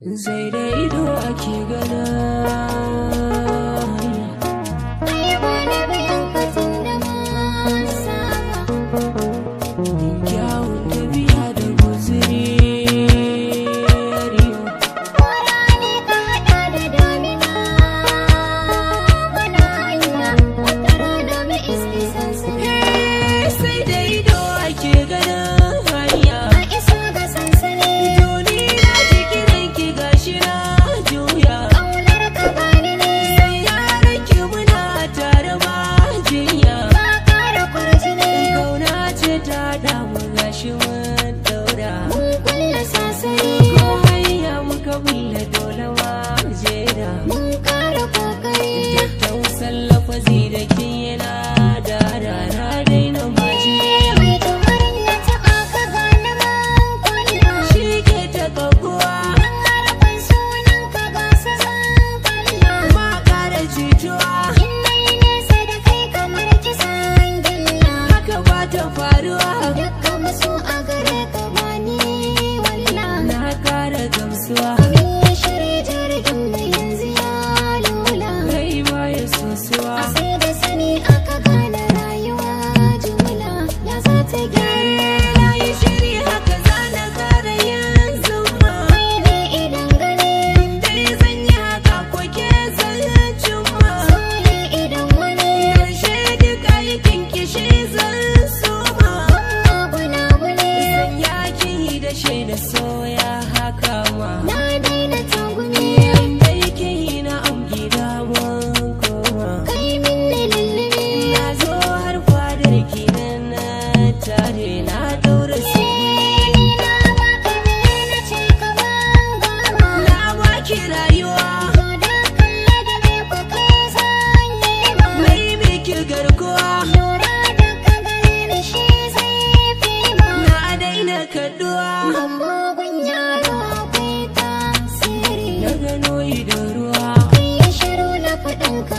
Sai da ido ake gana. Ai ba na biyan ka tun da mun saba. Kyawun tafiya da guzuri. Kora ne ka haɗa da damina. Muna hanya, wata rana mu iske sansani. Sai da ido ake ganin hanya. A iso ga sansani. To ni na ji kiran ki, gashi na juya. Ƙaunar ka bani ne. Sai yaran ki muna tare ba jinya. Ba ƙara kwarjini. Kauna ce ta damu, gashi mun daura. Mun kulla sasari. Ko hanya muka bulle, dole ma jera. Mun ƙara kokari. Tattausan lafazi da kin yana da rana daina maji. Mai tumarin na taɓa ka gane mun kulla. Shi ke ta kaguwa. Dan harafin sunan ka gasa zan kalla. Ma kara jituwa. In nayi nesa da kai kamar kisan gilla. Haka ba ta faruwa. Dukkan maso a gare ka bani walla. Na kara gamsuwa. Mun yi shiri, jirgin mu yanzu ya lula. Rai ba ya sosuwa. A sai da sani aka gane rayuwa, jumla ya za ta gyara. Na yi shiri, haka za na kara yin zuma. Kai ne idan gani. Dai zan yi haka ko ke zan cimma. Sole idan wani. Karshe duk aikin kishi zan soma. Amma guna-gune. Zan yaki da shaida soya haka ma. Na daina tagumi. Inda yake yi na am gida mun koma. Kai min ne lullumi. Na zo har fadar kinan na tare na daura su. Ni na baka me na ce ka ban gama. Na baki rayuwa. To da kalle da me ku kai zan nema. Mai miki garkuwa. Lura da ka gare ni shi zai fi ma. Na daina kaduwa. Ban mugun yaro akwai tasiri. Na gano idan ruwa. Kai shiru na faɗin ka.